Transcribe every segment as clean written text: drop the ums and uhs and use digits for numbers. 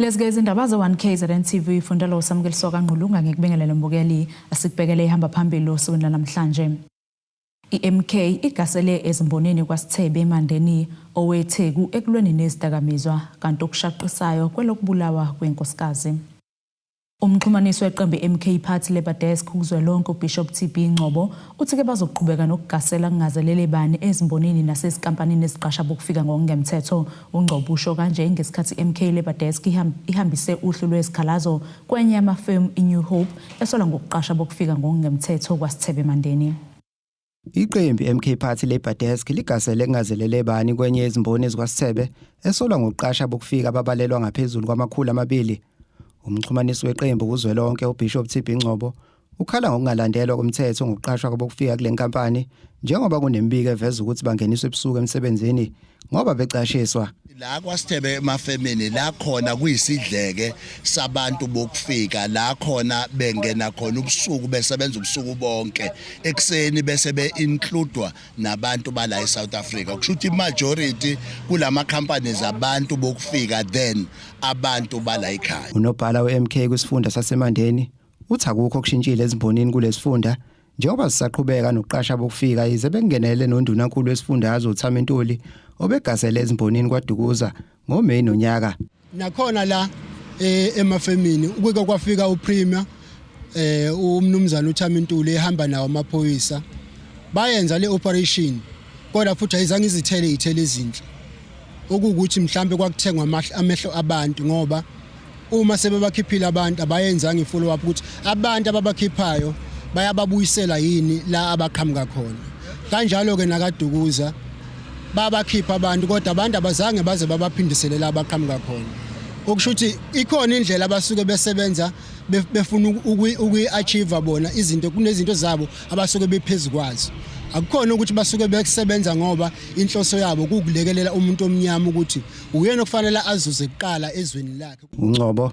Lezi ke izindaba ze-1 KZN TV ifundela uSamukeliswa kaNgqulunga. Ngikubingelele mbukeli, asikubhekele ihamba phambili osukwini lanamhlanje. I-MK igasele ezimbonini kwaSithebe eMandeni oweTheku ekulweni nezidakamizwa, kanti okushaqisayo kwelokubulawa kwenkosikazi. Umxhumanisi weqembu i-MK Party Labour Desk kuzwelonke uBishop TB Ngcobo uthi-ke bazoqhubeka nokugasela kungazelele bani ezimbonini nasezinkampanini eziqasha bokufika ngokungemthetho. UNgcobo usho kanje ngesikhathi i-MK Labour Desk ihambise uhlu lwezikhalazo kwenye yamafemu i-New Hope esolwa ngokuqasha bokufika ngokungemthetho kwaSithebe eMandeni. Iqembu i-MK Party Labour Desk ligasele kungazelele bani kwenye yezimboni ezikwaSithebe esolwa ngokuqasha bokufika ababalelwa ngaphezulu kwama-200. Umxhumanisi weqembu kuzwelonke uBishop TB Ngcobo ukhala ngokungalandelwa komthetho ngokuqashwa kwabokufika kule nkampani njengoba kunemibiko eveza ukuthi bangeniswa ebusuku emsebenzini ngoba becashiswa. La kwaSithebe emafemini la khona kuyisidleke sabantu bokufika, la khona bengena khona ubusuku, besebenza ubusuku bonke, ekuseni bese be-includwa nabantu bala e-South Africa. Kusho ukuthi i-majority kulama companies abantu bokufika then abantu bala ekhaya. Unobhala we-MK kwisifunda saseMandeni uthi akukho okushintshile ezimbonini kulesifunda njengoba sisaqhubeka nokuqasha bokufika, yize bekungenele nondunankulu wesifundazwe uThami Ntuli obegasele ezimbonini kwaDukuza ngoMeyi nonyaka. Nakhona la emafemini ukuke kwafika uPremier, umnumzana uThami Ntuli, ehamba nawo amaphoyisa, bayenza le operation, kodwa futhi ayizange izithele izithelo ezinhle, okuwukuthi mhlambe kwakuthengwa amehlo abantu, ngoba uma sebebakhiphile abantu abayenzanga i-follow up ukuthi abantu ababakhiphayo bayababuyisela yini la abaqhamuka khona. Kanjalo ke nakaDukuza babakhipha abantu, kodwa abantu abazange baze babaphindisele la abaqhamuka khona, okusho ukuthi ikhona indlela abasuke besebenza befuna ukuyi-achieve bona izinto, kunezinto zabo abasuke bephezu kwazo. Akukhona ukuthi basuke bekusebenza ngoba inhloso yabo kukulekelela umuntu omnyama ukuthi uyena okufanele azuze kuqala ezweni lakhe. UNgcobo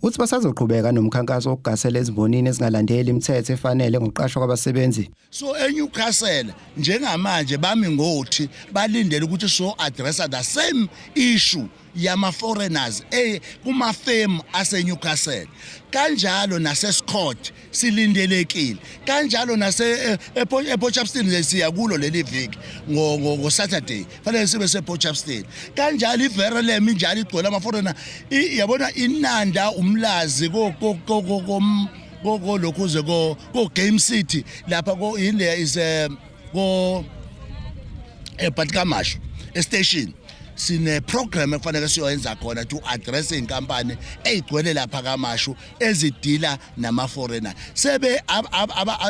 uthi basazoqhubeka nomkhankaso wokugasela ezimbonini ezingalandeli imithetho efanele ngokuqashwa kwabasebenzi. So eNewcastle njengamanje bami ngothi balindele ukuthi so addressa the same issue yama foreigners kuma firm ase Newcastle, kanjalo nase Scott silindelekile, kanjalo nase ePort Shepstone siya kulo leli viki, ngo Saturday fanele sibe se Port Shepstone. Kanjalo iVerulam injalo, igcwele ama foreigner. Yabona iNanda, uMlazi, ko ko ko ko ko lokhuze ko Game City lapha ko ile is ko eBat KwaMashu estation, sine program ekufanele siyoyenza khona to address inkampani ezigcwele lapha KwaMashu ezidila nama foreigner, sebe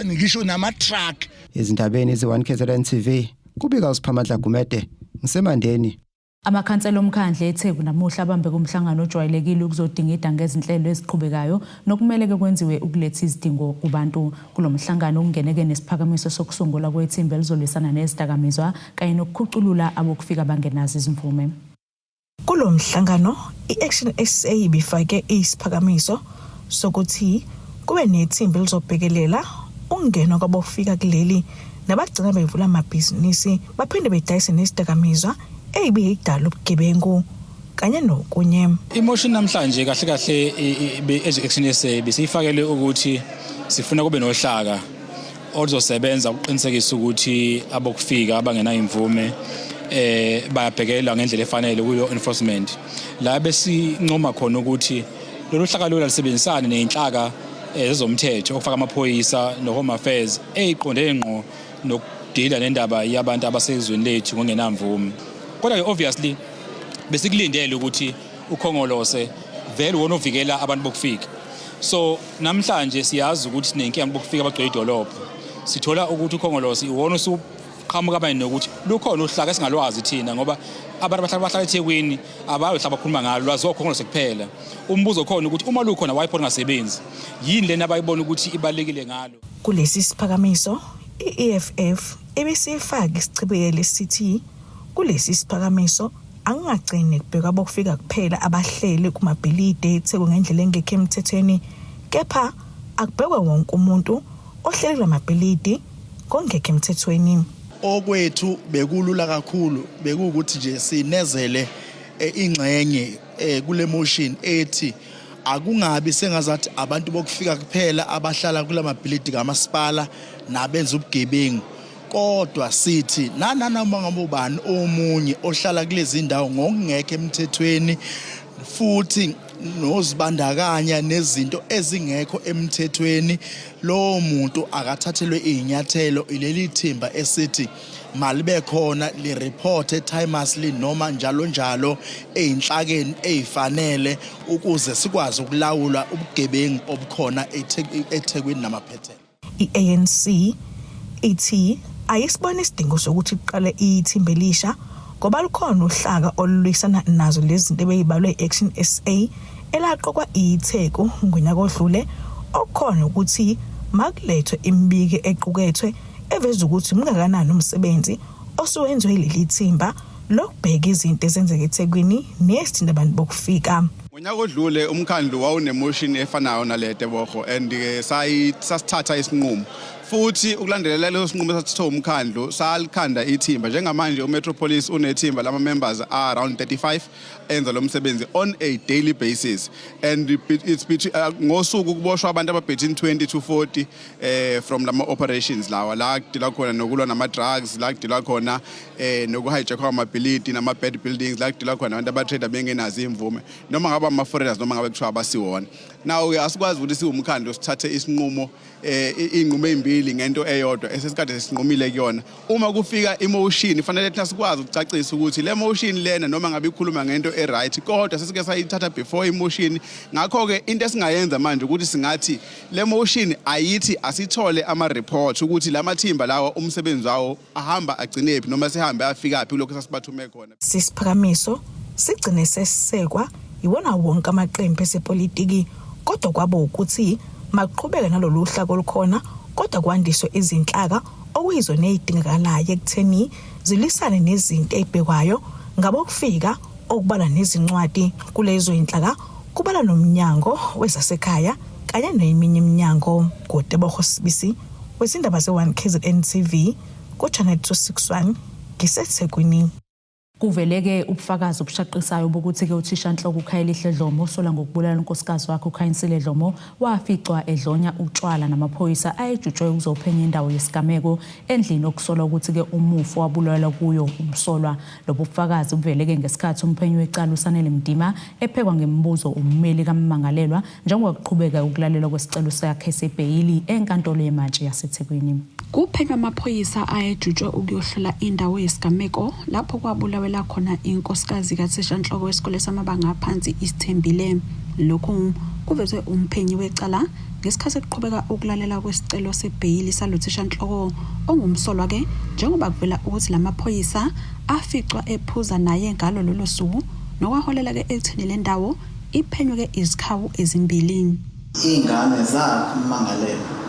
ngisho nama truck. Ezindabeni ze-1 KZN TV, kubika uSiphamandla Gumede ngiseMandeni. Amakhansela omkhandlu eTheku namuhla abambe kumhlangano ojwayelekile ukuzodingida ngezinhlelo eziqhubekayo nokumele-ke kwenziwe ukuletha izidingo kubantu. Kulo mhlangano kungeneke nesiphakamiso sokusungulwa kwethimba elizolwisana nezidakamizwa kanye nokukhuculula abokufika bangenazo izimvume. Kulo mhlangano i-Action SA ibifake isiphakamiso sokuthi kube nethimba elizobhekelela ukungenwa kwabofika kuleli nabagcina bevula amabhizinisi baphinde bedayise nezidakamizwa eyibiyidala ubugebengu kanye nokunye. I-motion namhlanje kahle kahle as Action SA besiyifakele ukuthi sifuna kube nohlaka oluzosebenza ukuqinisekisa ukuthi abokufika abangenayo imvume bayabhekelwa ngendlela efanele kuyo enforcement. La besincoma khona ukuthi lolu hlaka lolu alisebenzisane nezinhlaka zezomthetho, okufaka amaphoyisa no-Home Affairs, eyiqonde ngqo nokudila nendaba yabantu abasezweni lethu ngokungenamvume. Kodwa-ke obviously besikulindele ukuthi uKhongolose vele wona ovikela abantu bokufika. So namhlanje siyazi ukuthi sinenkinga bokufika abagcwele idolobha. Sithola ukuthi uKhongolose iwona usuqhamuka abanye nokuthi lukhona uhlaka esingalwazi thina, ngoba abantu abahlala eThekwini abayohlala bakhuluma ngalo, lwaziwa uKhongolose kuphela. Umbuzo khona ukuthi uma lukhona, why pho lungasebenzi? Yini lena abayibona ukuthi ibalulekile ngalo? Kulesi siphakamiso i-EFF ibisifaka isichibiyelo esithi kulesi siphakamiso akungagcini kubhekwa bokufika kuphela abahleli kumabhilidi eTheku ngendlela engekho emthethweni, kepha akubhekwe wonke umuntu ohleli kulamabhilidi ngokungekho emthethweni. Okwethu bekulula kakhulu, bekuwukuthi nje sinezele ingxenye. Kule motion ethi akungabi sengazathi abantu bokufika kuphela abahlala kulamabhilidi kamasipala nabenza ubugebengu, kodwa sithi nanoma ngabe ubani omunye ohlala kulezi ndawo ngokungekho emthethweni futhi nozibandakanya nezinto ezingekho emthethweni, lowo muntu akathathelwe izinyathelo. Ileli thimba esithi malibe khona li-report timeously noma njalo njalo ey'nhlakeni ey'fanele ukuze sikwazi ukulawula ubugebengu obukhona eThekwini namaphethelo. I-ANC ithi ayisibona isidingo sokuthi kuqale ithimba elisha ngoba lukhona uhlaka olulwisana nazo lezi zinto ebeyibalwe i-Action SA elaqokwa iTheku ngonyaka odlule, okukhona ukuthi makulethwe imibiko equkethwe eveza ukuthi mngakanani umsebenzi osuwenziwe leli thimba lokubheka izinto ezenzeka eThekwini nezithinta abantu bokufika. Ngonyaka odlule umkhandlu wawune-motion efanayo nale, Tebogo, and ke sasithatha isinqumo futhi ukulandelela leso sinqumo esasithethwe umkhandlu, salikhanda ithimba. Njengamanje uMetropolis unethimba lama-members around 35 enza lo msebenzi on a daily basis, and it's between, ngosuku kuboshwa abantu aba-between 20 to 40 from lama operations lawa la kudilwa khona nokulwa nama-drugs, la kudilwa khona nokuhijackwa kwamabhilidi nama-bad buildings, la kudilwa khona abantu abatrade bengenazo imvume, noma ngabe ama-foreigners noma ngabe kuthiwa abasiwona. Now-ke asikwazi ukuthi siwumkhandlu sithathe isinqumo iy'nqumo ey'mbili ngento eyodwa esesikade sesinqumile kuyona. Uma kufika imotion, fanele thina sikwazi ukucacisa ukuthi le motion lena noma ngabe ikhuluma ngento e-right, kodwa sesike sayithatha before imotion. Ngakho-ke into esingayenza manje ukuthi singathi le motion ayithi asithole ama-report ukuthi la mathimba lawa umsebenzi wawo ahamba agcinephi noma sihambe afikaphi kulokhu sasibathume khona. Sisiphakamiso sigcine sesisekwa iwona wonke amaqembu ezepolitiki, kodwa kwabo ukuthi makuqhubeke nalolu hlaka olukhona, kodwa kwandiswe izinhlaka okuyizona ey'dingakalayo ekutheni zilwisane nezinto ey'bhekwayo ngabokufika, okubala nezincwadi. Kulezo zinhlaka kubala nomnyango wezasekhaya kanye neminye iminyango. NguTebogo Sibisi wezindaba ze-1 KZN TV ku-Channel 261, ngiseThekwini. Kuveleke ubufakazi obushaqisayo bokuthi-ke uthishanhloko uKhayelihle Dlomo, osola ngokubulala unkosikazi wakhe uKhanyisile Dlomo, waficwa edlonya utshwala namaphoyisa ayejutshwe ukuzophenya indawo yesigameko endlini okusolwa ukuthi-ke umufi wabulalwa kuyo umsolwa. Lobu bufakazi buveleke ngesikhathi umphenyi wecala uSanele Mdima ephekwa ngemibuzo ummeli kammangalelwa njengoba kuqhubeka ukulalelwa kwesicelo sakhe sebheyili enkantolo yemantshi yaseThekwini. Kuphenywa amaphoyisa ayejutshwe ukuyohlola indawo yesigameko lapho kwabulawela khona inkosikazi kathishanhloko wesikole samabanga aphansi Isithembile. Lokhu kuvezwe umphenyi wecala ngesikhathi kuqhubeka ukulalela kwesicelo sebheyili salo thishanhloko ongumsolwa-ke, njengoba kuvela ukuthi lamaphoyisa aficwa ephuza naye ngalo lolo suku, nokwaholela-ke ekutheni le ndawo iphenywe-ke izikhawu ezimbili. Iy'ngane zakhe ummangalelwa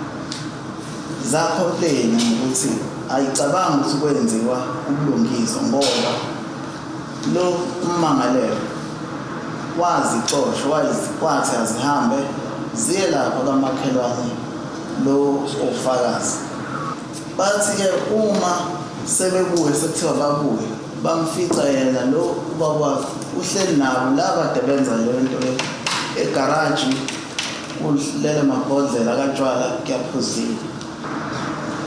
zacomplaina ngokuthi ayicabangi ukuthi kwenziwa ubulungiswa ngoba lo ummangalelwa wazixosha, wathi azihambe ziye lapha kamakhelwane lo ofakazi. Bathi-ke uma sebebuye, sekuthiwa babuye, bamfica yena lo ubaba wakhe uhleli nabo la kade benza leyo nto le egaraji, kulele amabhodlela katshwala, kuyaphuziwa.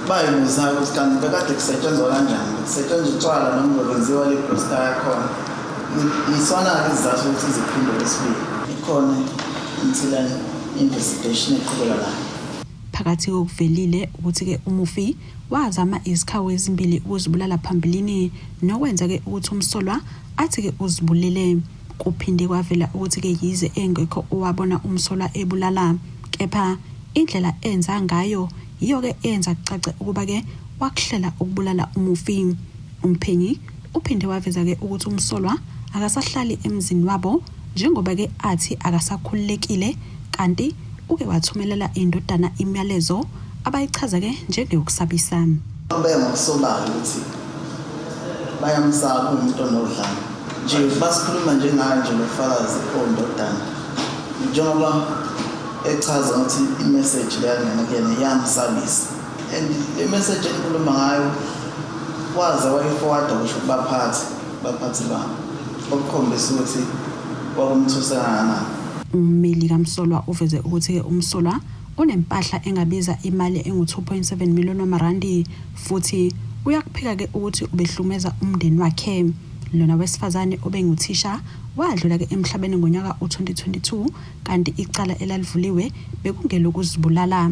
Bayibuza ukuthi kanti bekade kusetshenzwa kanjani, kusetshenzwa utshwala noma bekwenziwa le poster yakhona? Isona-ke isizathu ukuthi iziphinde okwesibili. Ikhona insila investigation eqhubeka la. Phakathi kokuvelile ukuthi-ke umufi wazama izikhawu ezimbili ukuzibulala phambilini, nokwenza-ke ukuthi umsolwa athi-ke uzibulele. Kuphinde kwavela ukuthi-ke yize engekho owabona umsolwa ebulala, kepha indlela enza ngayo yiyo-ke eyenza kucace ukuba-ke wakuhlela ukubulala umufi. Umphenyi uphinde waveza-ke ukuthi umsolwa akasahlali emzini wabo njengoba-ke athi akasakhululekile, kanti uke wathumelela indodana imiyalezo abayichaza-ke njengeyokusabisa. Babeka ngokusobala ukuthi bayamsaba umuntu onodlame nje. Basikhuluma njengayo nje lo fakazi ondodana, njengoba echaza ukuthi imessage leyangena kuyena iyamsabisa, and le message enikhuluma ngayo waze wayiforwarda kusho kubaphathi bami, okukhombisa ukuthi kwakumthuse kangakanani. Ummeli kamsolwa uveze ukuthi-ke umsolwa unempahla engabiza imali engu-2.7 million wamarandi futhi uyakuphika-ke ukuthi ubehlukumeza umndeni wakhe. Lona wesifazane obenguthisha wadlula-ke emhlabeni ngonyaka u-2022 kanti icala elalivuliwe bekungelokuzibulala.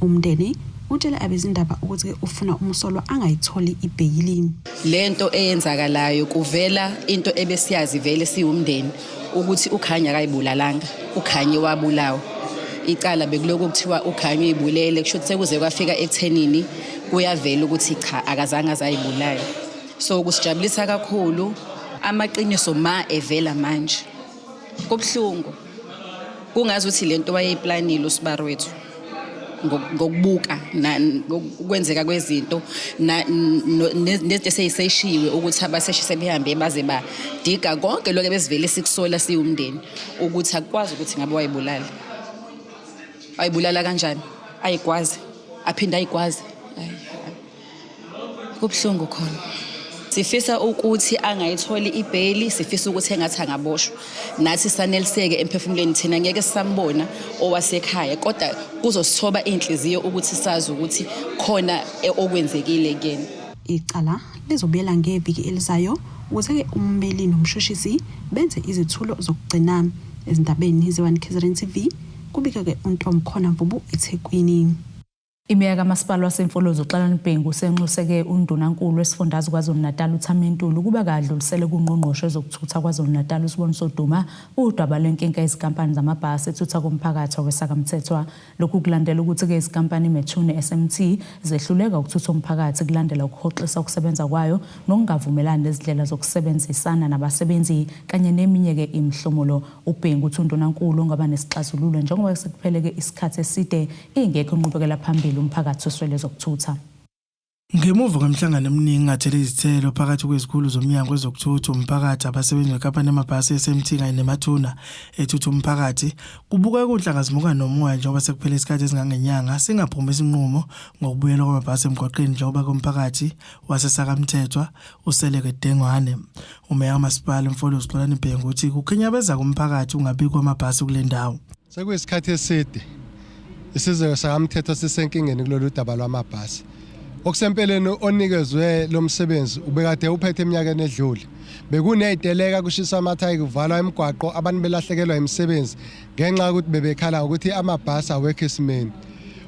Umndeni utshele abezindaba ukuthi-ke ufuna umsolwa angayitholi ibheyili. Lento eyenzakalayo kuvela into ebesiyazi vele siwumndeni ukuthi uKhanya akayibulalanga, uKhanye wabulawa. Icala bekulokhu kuthiwa uKhanye uyibulele, kusho ukuthi sekuze kwafika ekuthenini kuyavela ukuthi cha akazange azayibulale. So kusijabulisa kakhulu amaqiniso ma evela manje. Kubuhlungu. Kungazi ukuthi lento wayeyiplanile usibari wethu ngokubuka ukwenzeka kwezinto nezinto eseyiseshiwe ukuthi abaseshi sebehambe baze badiga konke lokho ebesivele sikusola siwumndeni ukuthi akukwazi ukuthi ngabe wayibulala. Wayibulala kanjani? Ayigwaze, aphinde ayigwaze. Kubuhlungu khona. Sifisa ukuthi angayitholi ibheyili, sifisa ukuthi engathi angaboshwa. Nathi saneliseke emphefumulweni thina ngeke sisambona owasekhaya kodwa kuzosithoba inhliziyo ukuthi sazi ukuthi khona okwenzekile kuyena. Icala lizobuyela ngeviki elizayo ukuze-ke ummeli nomshushisi benze izethulo zokugcina. Ezindabeni ze-1 KZN TV kubika-ke uNtomkhona Mvubu eThekwini. Imeya kaMasipala waseMfolozi uXolani Bhengu usenxuseke uNdunankulu wesifundazwe KwaZulu-Natal uThami Ntuli ukuba kadlulisele kuNgqongqoshe wezokuThutha KwaZulu-Natal uSiboniso Duma udaba lwenkinga yezinkampani zamabhasi ethutha komphakathi wakwaSakamthethwa. Lokhu kulandela ukuthi-ke izinkampani iMethune SMT zehluleka ukuthutha umphakathi kulandela ukuhoxisa ukusebenza kwayo nokungavumelani nezindlela zokusebenzisana nabasebenzi kanye neminye-ke imihlomulo. UBhengu uthi uNdunankulu ongaba nesixazululo njengoba sekupheleke isikhathi eside ingekho inqubekela phambili umphakathi oswele zokuthutha. Ngemuva kwemihlangano eminingi engathele izithelo phakathi kwezikhulu zoMnyango wezokuThutha umphakathi, abasebenzi benkampani yamabhasi i-SMT kanye nemathuna ethutha umphakathi, kubukeka kunhlangazimuka nomoya njengoba sekuphele isikhathi esingangenyanga singaphumi isinqumo ngokubuyelwa kwamabhasi emgwaqeni njengoba komphakathi waseSakamthethwa useleke dengwane. Umeya kaMasipala uMfolozi Xolani Bhengu uthi kukhinyabeza kumphakathi ukungabikho kwamabhasi kule ndawo. Sekuyisikhathi eside isizwe sakaMthetho sisenkingeni kulolu daba lwamabhasi. Okusempeleni onikezwe lo msebenzi ubekade uphethe eminyakeni edlule. Bekuney'teleka kushiswa amathayi kuvalwa imigwaqo abantu belahlekelwa imisebenzi ngenxa yokuthi bebekhala ngokuthi amabhasi awekho esimeni.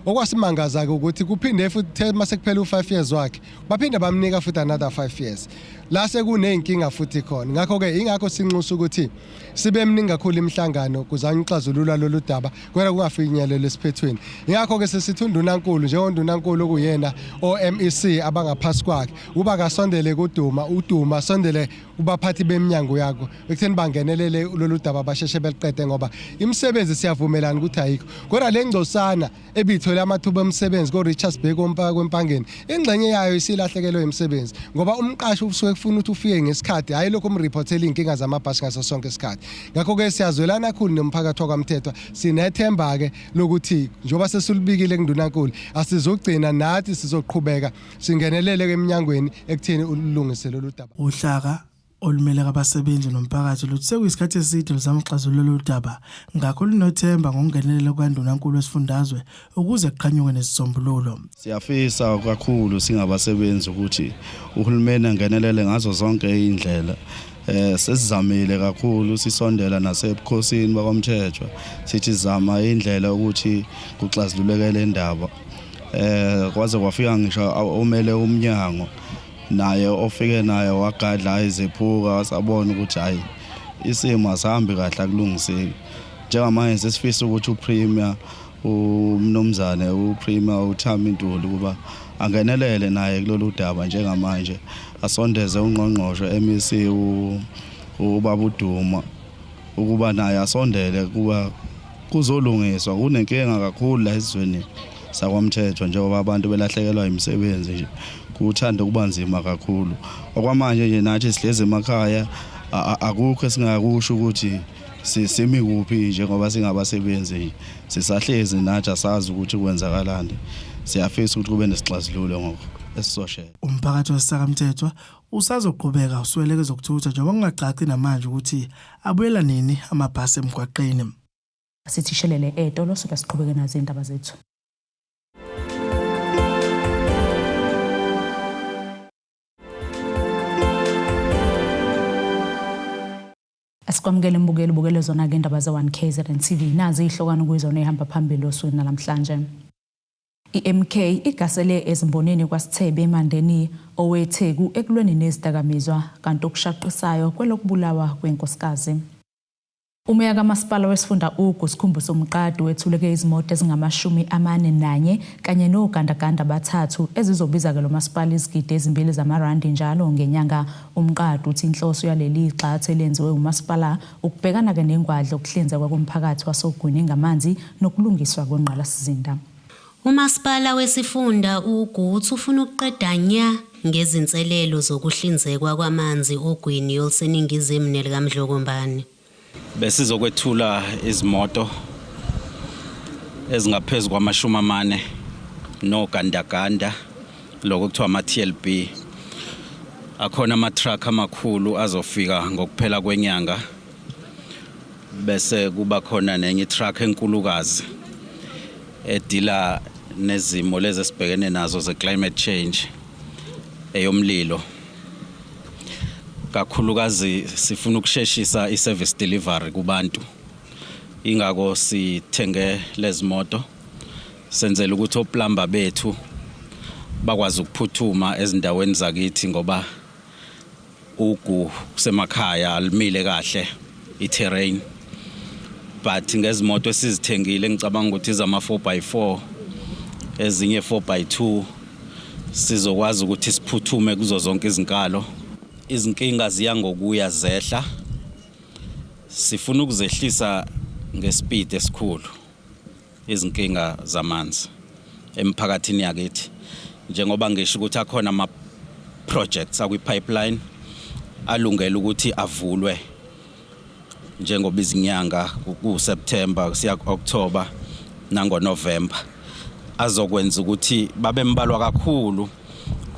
Okwasimangaza-ke ukuthi kuphinde futhi mase kuphela u-5 years wakhe baphinde bamnika futhi another 5 years. La sekuney'nkinga futhi khona. Ngakho-ke ingakho sinxusa ukuthi sibe mningi kakhulu imihlangano kuzanywa ukuxazulula lolu daba kodwa kungafinyelelwa esiphethweni. Ingakho-ke sesithi undunankulu njengondunankulu okuyena o-MEC abangaphasi kwakhe ukuba kasondele kuDuma, uDuma asondele kubaphathi beminyango yakho ekutheni bangenelele lolu daba basheshe beliqede ngoba imisebenzi siyavumelana ukuthi ayikho kodwa le ngcosana ebithole amathuba emisebenzi ko-Richards Bay kwempangeni ingxenye yayo isilahlekelwe imisebenzi ngoba umqashi usuke kufuna ukuthi ufike ngesikhathi hhayi lokhu umriphothela iy'nkinga zamabhasi ngaso sonke isikhathi. Ngakho-ke siyazwelana kakhulu nomphakathi wakwaMthethwa, sinethemba-ke lokuthi njengoba sesulubikile kundunankulu asizogcina nathi sizoqhubeka singenelele eminyangweni ekutheni ulungise lolu daba. Uhlaka olumele abasebenzi nomphakathi luthi sekuyisikhathi eside luzama ukuxazulula lolu daba, ngakho lunothemba ngokungenelela kukaNdunankulu wesifundazwe ukuze kuqhanyukwe nesisombululo. Siyafisa kakhulu singabasebenzi ukuthi uhulumeni angenelele ngazo zonke izindlela. Sesizamile kakhulu sisondela nasebukhosini bakwaMthethwa sithi zama indlela ukuthi kuxazululeke le ndaba. Kwaze kwafika ngisho omele umnyango naye ofike naye wagadla izephuka wasabona ukuthi hayi isimo asihambi kahle akulungiseki. Njengamanje sesifisa ukuthi uPremier umnumzane uPremier uThami Ntuli ukuba angenelele naye kulolu daba njengamanje asondeze ungqongqoshe MEC ubaba uDuma ukuba naye asondele kuba kuzolungiswa. Kunenkinga kakhulu la esizweni sakwaMthethwa njengoba abantu belahlekelwa imisebenzi nje kuthanda ukuba nzima kakhulu. Okwamanje nje nathi sihlezi emakhaya akukho esingakusho ukuthi simi kuphi njengoba singabasebenzi nje sisahlezi nathi asazi ukuthi kwenzakalani. Siyafisa ukuthi kube nesixazululo ngokho. esizoshela. Umphakathi waseSakamthethwa usazoqhubeka usweleke ezokuthutha njengoba kungacaci namanje ukuthi abuyela nini amabhasi emgwaqeni. Sithi shelele etolo sobe siqhubeke nazo izindaba zethu. Asikwamukele mbukeli ubukele zona-ke indaba ze-1 KZN TV nazi izihlokwana okuyizona ey'hamba phambili osukwini namhlanje. I-MK igasele ezimbonini kwaSithebe eMandeni oweTheku ekulweni nezidakamizwa kanti okushaqisayo kwelokubulawa kwenkosikazi. Umeya kamasipala wesifunda Ugu Sikhumbuzo Mqadi wethuleke izimoto ezingamashumi 41 kanye nogandaganda abathathu ezizobiza-ke lo masipala izigidi ezimbili zamarandi njalo ngenyanga. UMqadi uthi inhloso yaleli gxathu elenziwe umasipala ukubhekana-ke nengwadla okuhlinzekwa komphakathi wasoGwini ngamanzi nokulungiswa kwengqalasizinda. Umasipala wesifunda Ugu uthi ufuna ukuqeda nya ngezinselelo zokuhlinzekwa kwamanzi oGwini oluseningizimu nelikaMdlokombane. Besizokwethula izimoto ezingaphezu kwamashumi amane nogandaganda lokho kuthiwa ama-TLB akhona ama-truck amakhulu azofika ngokuphela kwenyanga bese kuba khona nenye i-truck enkulukazi edila nezimo lezi esibhekene nazo ze-climate change eyomlilo kakhulukazi sifuna ukusheshisa i-service delivery kubantu ingakho sithenge lezi moto senzela ukuthi oplumber bethu bakwazi ukuphuthuma ezindaweni zakithi ngoba ugu kusemakhaya alimile kahle i-terrain but ngezimoto esizithengile ngicabanga ukuthi izama 4x4 ezinye 4x2 sizokwazi ukuthi siphuthume kuzo zonke izinkalo izinkinga ziya ngokuya zehla sifuna ukuzehlisa ngespeed esikhulu izinkinga zamanzi emphakathini yakithi njengoba ngisho ukuthi akhona ama projects akwi pipeline alungele ukuthi avulwe njengoba izinyanga ku-September kusiya ku-October nangoNovember azokwenza ukuthi babe mbalwa kakhulu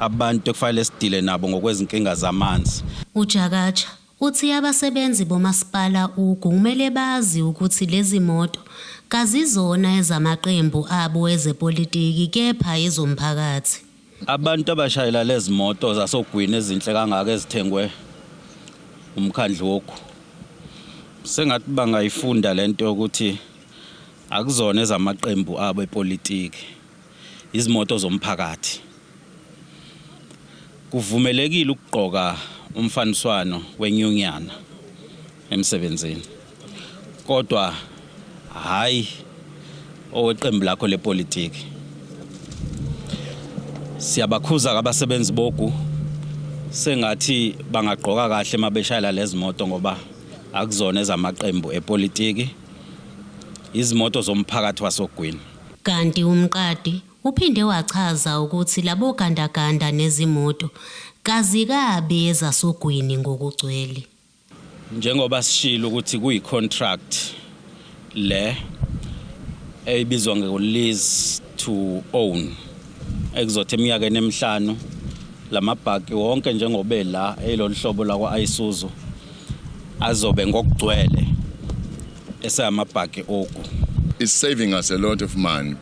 abantu ekufanele sidile nabo ngokwezinkinga zamanzi. UJakaja uthi abasebenzi bomasipala Ugu kumele bazi ukuthi lezi moto kazizona ezamaqembu abo ezepolitiki kepha ezomphakathi. Abantu abashayela lezi moto zasogwini ezinhle kangaka ezithengwe umkhandlu wogu sengathi bangayifunda lento yokuthi akuzona ezamaqembu abo epolitiki izimoto zomphakathi kuvumelekile ukugqoka umfaniswano wenyunyana emsebenzini kodwa hayi oweqembu lakho lepolitiki siyabakhuza abasebenzi bogu sengathi bangagqoka kahle mabeshayela lezi moto ngoba akuzona ezamaqembu epolitiki izimoto zomphakathi wasogwini Kanti uMqadi uphinde wachaza ukuthi labo gandaganda nezimoto kazikabi ezasogwini ngokugcwele. Njengoba sishilo ukuthi kuyi-contract le eyibizwa ngo-lease to own ekuzothi eminyakeni emihlanu lamabhaki wonke njengoba la eyilolu hlobo lakwa-Isuzu azobe ngokugcwele eseyamabhaki ogu. It's saving us a lot of money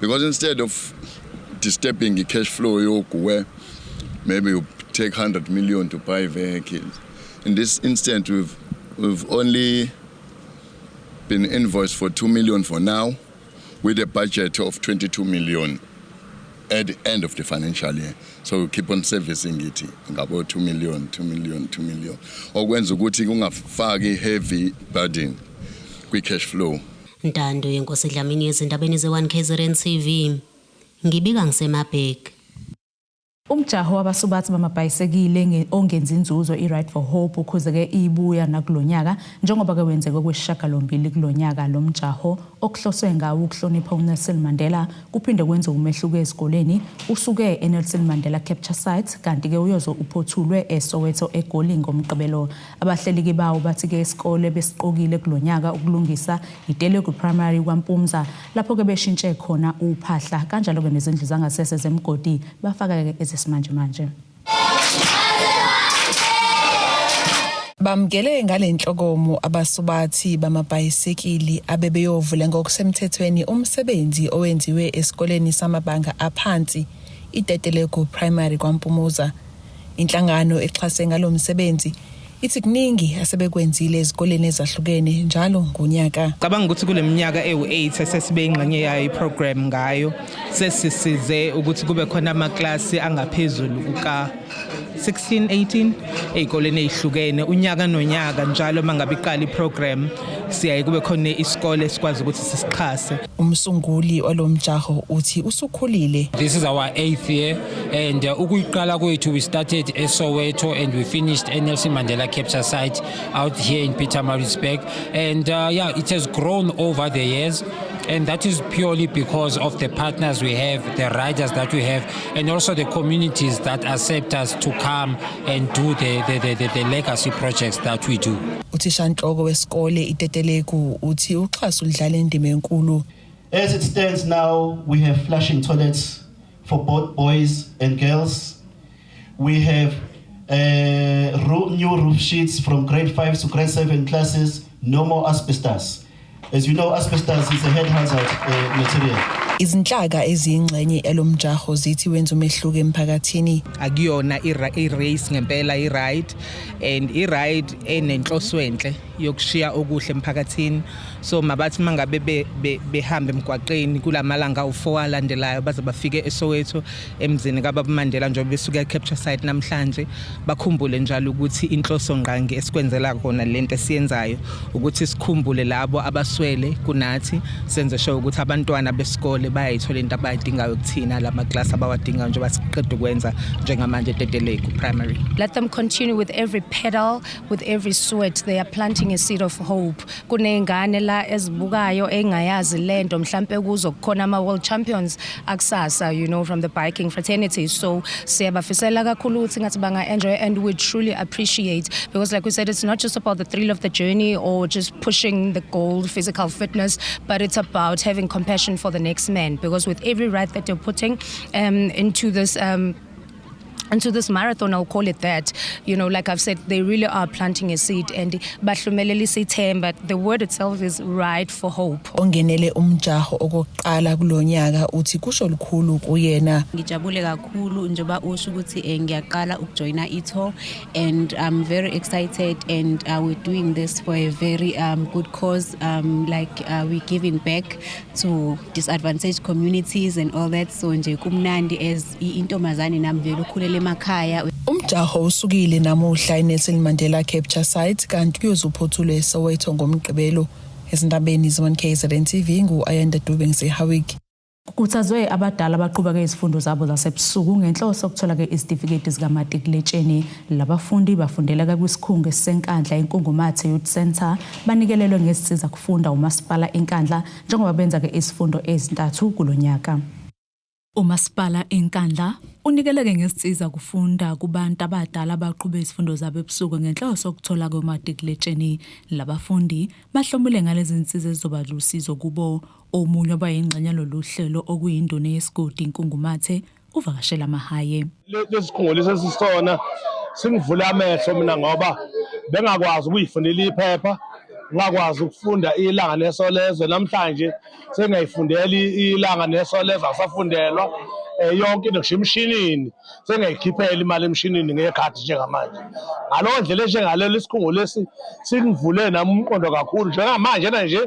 because instead of disturbing the cash flow yogu where maybe you take 100 million to buy vehicles in this instant we've we've only been invoiced for 2 million for now with a budget of 22 million at the end of the financial year so we keep on servicing it ngabo 2 million 2 million 2 million okwenza ukuthi kungafaki heavy burden kwi cash flow Ntando yenkosi Dlamini ezindabeni ze-1 KZN TV. Ngibika ngisemabhek. Umjaho wabasubathi bamabhayisekile ongenzi inzuzo i-Ride for Hope ukhuzeke ibuya nakulo nyaka njengoba-ke wenzeke okwesishiyagalombili kulo nyaka. Lo mjaho okuhloswe ngawo ukuhlonipha uNelson Mandela kuphinde kwenze umehluko ezikoleni usuke eNelson Mandela Capture Site kanti-ke uyoze uphothulwe eSoweto eGoli ngoMgqibelo. Abahleliki bawo bathi-ke isikole besiqokile kulo nyaka ukulungisa iTelegu Primary kwaMpumza lapho-ke beshintshe khona uphahla kanjalo-ke nezindlu zangasese zemigodi bafaka-ke ezesimanjemanje. Bamukele ngale nhlokomo abasubathi bamabhayisikili abebeyovula ngokusemthethweni umsebenzi owenziwe esikoleni samabanga aphansi iTetelegu Primary kwaMpumuza. Inhlangano exhase ngalo msebenzi ithi kuningi asebekwenzile ezikoleni ezahlukene njalo ngonyaka. Cabanga ukuthi kule minyaka ewu-8 esesibe ingxenye yayo i-program ngayo sesisize ukuthi kube khona amaklasi angaphezulu kuka 16 18 ey'koleni ey'hlukene unyaka nonyaka njalo uma ngabe iqala i-program siyaye kube khona isikole esikwazi ukuthi sisixhase. Umsunguli walo mjaho uthi usukhulile. This is our eighth year and ukuyiqala kwethu we started eSoweto and we finished at Nelson Mandela Capture Site out here in Pietermaritzburg and yeah, it has grown over the years and that is purely because of the partners we have, the riders that we have, and also the communities that accept us to come and do the legacy projects that we do. Uthishanhloko wesikole iTetelegu uthi uxhaso ludlala indima enkulu. As it stands now, we have flushing toilets for both boys and girls. We have new roof sheets from grade 5 to grade 7 classes, no more asbestos. As you know, asbestos is a health hazard material. Izinhlaka eziyingxenye yalomjaho zithi wenza umehluko emphakathini. Akuyona i-race ngempela, i-ride and i-ride enenhloso enhle yokushiya okuhle emphakathini. So mabathi mangabe behamba emgwaqeni kulamalanga u4 alandelayo baze bafike eSoweto emzini kaBaba Mandela njengoba besuka eCapture Site namhlanje, bakhumbule njalo ukuthi inhloso ngqangi esikwenzela kona lento esiyenzayo ukuthi sikhumbule labo abaswele kunathi, senze sure ukuthi abantwana besikole bayayithola into abayidingayo kuthina lama class abawadingayo njengoba siqeda ukwenza njengamanje eTetelegu Primary. Let them continue with every pedal, with every sweat. They are planting a seed of hope. Kuney'ngane la ezibukayo engayazi lento mhlampe kuzo kukhona ama-world champions akusasa, from the biking fraternity. So siyabafisela kakhulu ukuthi ngathi banga-enjoy, and we truly appreciate because, like we said, it's not just about the thrill of the journey or just pushing the goal, physical fitness, but it's about having compassion for the next man, because with every ride that you're putting into this marathon, I'll call it that, like I've said, they really are planting a seed and bahlumelelisa ithemba. The word itself is "ride for hope." Ongenele umjaho okokuqala kulonyaka uthi kusho lukhulu kuyena. Ngijabule kakhulu njengoba usho ukuthi ngiyaqala ukujoyina i-tour and I'm very excited and we're doing this for a very good cause, like we're giving back to disadvantaged communities and all that. So nje kumnandi as intombazane nami vele ukhulela emakhaya. Umjaho usukile namuhla eNelson Mandela Capture Site kanti kuyozuphothulwe eSoweto ngoMgqibelo. Ezindabeni ze-1 KZN TV ngu-Ayanda Dube ngiseHowick. Kukhuthazwe abadala abaqhubeka izifundo zabo zasebusuku ngenhloso yokuthola-ke izitifiketi zikamatikuletsheni. Labafundi bafundela kwisikhungo esiseNkandla iNkungumathe Youth Centre, banikelelwe ngezinsiza kufunda umasipala iNkandla njengoba benza-ke izifundo ezintathu kulo nyaka. Umasipala iNkandla unikeleke ngezinsiza kufunda kubantu abadala abaqhube izifundo zabo ebusuku ngenhloso yokuthola komatikuletsheni. Labafundi bahlomule ngalezi zinsiza ezizoba lusizo kubo. Omunye obayingxenye lolu hlelo okuyinduna yesigodi iNkungumathe uvakashela mahaye. Lesi sikhungo lesi esisona singivula amehlo mina ngoba bengakwazi ukuyifundela iphepha, ngakwazi ukufunda Ilanga neSolezwe. Namhlanje sengiyayifundela Ilanga neSolezwe, asafundelwa yonke into ngisho emshinini sengiyayikhiphela imali emshinini ngekhadi njengamanje. Ngalowo ndlela enjengalelo isikhungo lesi singivule nami umqondo kakhulu. Njengamanje na nje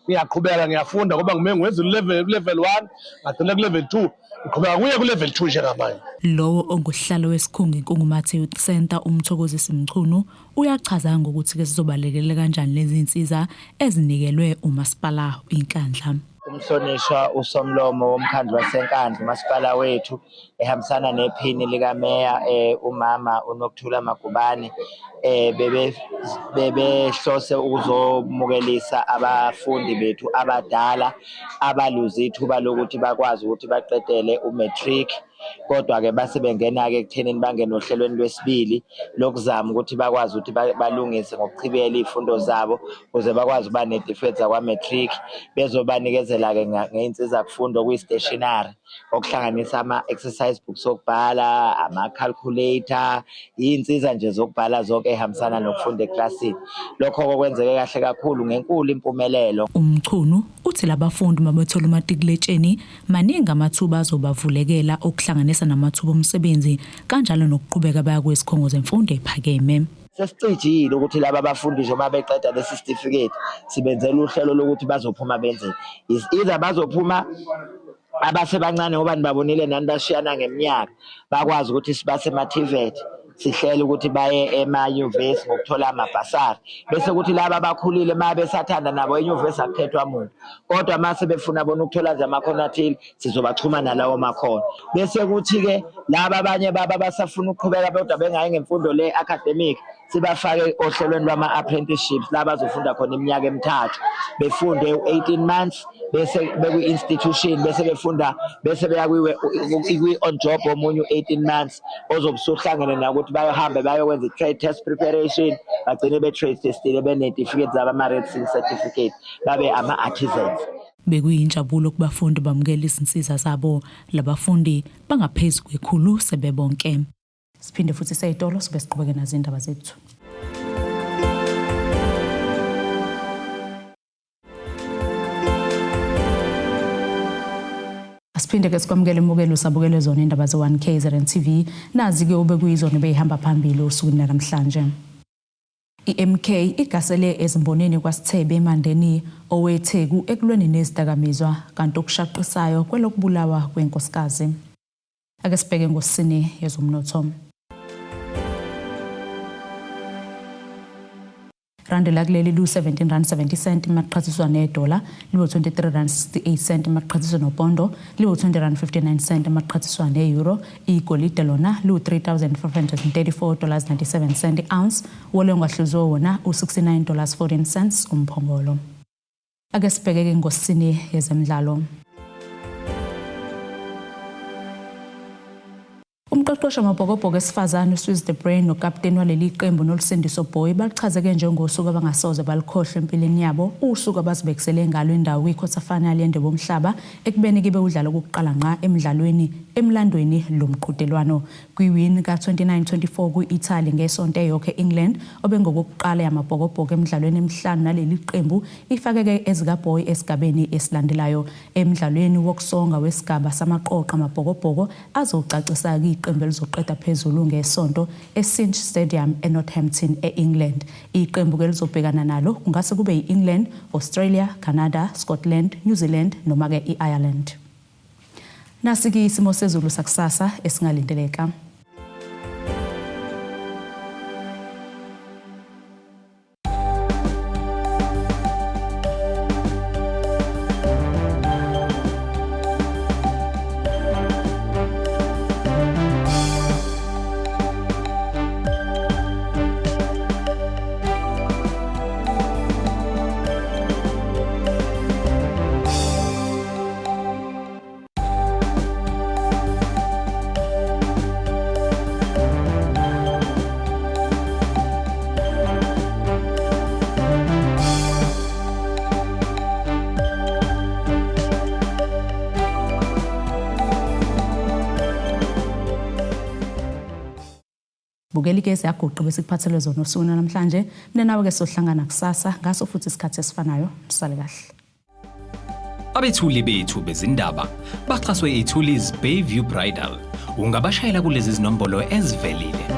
ngiyaqhubeka ngiyafunda ngoba ngime ngiwenza level 1, ngagcina ku level 2, ngiqhubeka kuye ku level 2 njengamanje. Lowo ongusihlalo wesikhungo iNkungumathe Youth Centre uMthokozisi Mchunu uyachaza ngokuthi ke sizobalekelela kanjani lezi zinsiza ezinikelwe umasipala iNkandla. Umhlonishwa uSomlomo woMkhandlu waseNkandla umasipala wethu ehambisana nephini likameya umama uNokuthula Magubane bebehlose ukuzomukelisa abafundi bethu abadala abaluze ithuba lokuthi bakwazi ukuthi baqedele u-matric. Kodwa-ke base bengena-ke ekuthenini bangene ohlelweni lwesibili lokuzama ukuthi bakwazi ukuthi balungise ngokuchibiyela iy'fundo zabo ukuze bakwazi ukuba ney'tifiketi zakwa-matric. Bezobanikezela-ke ngey'nsiza kufunda okuyi-stationary, okuhlanganisa ama-exercise books okubhala, ama-calculator, iy'nsiza nje zokubhala zonke ey'hambisana nokufunda eklasini. Lokho-ke kwenzeke kahle kakhulu ngenkulu impumelelo. UMchunu uthi labafundi uma bethola umatikuletsheni Maningi amathuba azobavulekela okuhlanganisa namathuba omsebenzi kanjalo nokuqhubeka baya kwezikhungo zemfundo ephakeme. Sesicijile ukuthi laba bafundi nje uma beqeda lesi sitifiketi sibenzela uhlelo lokuthi bazophuma benzeni. Is either bazophuma abasebancane ngoba nibabonile nani bashiyana ngeminyaka, bakwazi ukuthi sibase ema-TVET, sihlele ukuthi baye emanyuvesi ngokuthola amabhasari, bese kuthi laba abakhulile uma besathanda nabo enyuvesi akukhethwa muntu, kodwa uma sebefuna bona ukuthola nje amakhono athile sizobaxhuma nalawo makhono. Bese kuthi-ke laba abanye baba abasafuna ukuqhubeka kodwa bengayi ngemfundo le academic, sibafake ohlelweni lwama-apprenticeships la bazofunda khona iminyaka emithathu, befunde u-18 months bese bekwi-institution, bese befunda bese beya kwi-on job omunye u-18 months ozobe usuhlangene nakuthi bayohambe bayokwenza i-trade test preparation, bagcine be-trade testile benetifiketi zabo, ama-red seal certificate, babe ama-artisans. Bekuyinjabulo kubafundi bamukela izinsiza zabo. Labafundi bangaphezu kwekhulu sebebonke. Siphinde futhi seyitolo sibe siqhubeke nazo indaba zethu. Asiphinde ke sikwamukele imukelo usabukele zona indaba ze-1 KZN TV. Nazi-ke obekuyizona beyihamba phambili osukwini namhlanje. I-MK igasele ezimbonini kwaSithebe eMandeni oweTheku ekulweni nezidakamizwa kanti okushaqisayo kwelokubulawa kwenkosikazi. Ake sibheke ngosini yezomnotho. Randi lakuleli lu-17 rand 70 cent uma kuqhathiswa nedola, liwu-23 rand 68 cent uma kuqhathiswa nopondo, liwu-20 rand 59 cent uma kuqhathiswa ne-euro. Igolide lona liwu-3534 dollars 97 cent i-ounce, wole ongahluzwe wona u-69 dollars 14 cents umphongolo. Ake sibheke-ke ngosini yezemidlalo. Umqeqeshi wamaBhokobhoko esifazane uSwizz De Bruyn nokaputeni waleli qembu Nolusindiso Booi balichazeke njengosuku abangasoze balukhohlwe empilweni yabo, usuku abazibekisele ngalo indawo kwi-quarter final yeNdebe yoMhlaba ekubeni kibe udlala okokuqala ngqa emdlalweni emlandweni lo mqhudelwano. Kwi-win ka-29-24 kwi-Italy ngeSonto eYork e-England obengokokuqala yamaBhokobhoko emidlalweni emihlanu naleli qembu ifakeke ezikaBooi esigabeni esilandelayo. Emdlalweni wokusonga wesigaba samaqoqo amaBhokobhoko azocacisa-ke iqembu elizoqeda phezulu ngeSonto eCinch Stadium eNorthampton, e-England. Iqembu-ke elizobhekana nalo kungase kube yi-England, Australia, Canada, Scotland, New Zealand noma-ke i-Ireland. Nasi-ke isimo sezulu sakusasa esingalindeleka. Bukela igezi yaguqa besikuphathele zona osukwini namhlanje. Mina nawe ke sohlangana kusasa ngaso futhi isikhathi esifanayo. Sale kahle. Abethuli bethu bezindaba baxhaswe iThulis Bayview Bridal. Ungabashayela kulezi zinombolo ezivelile.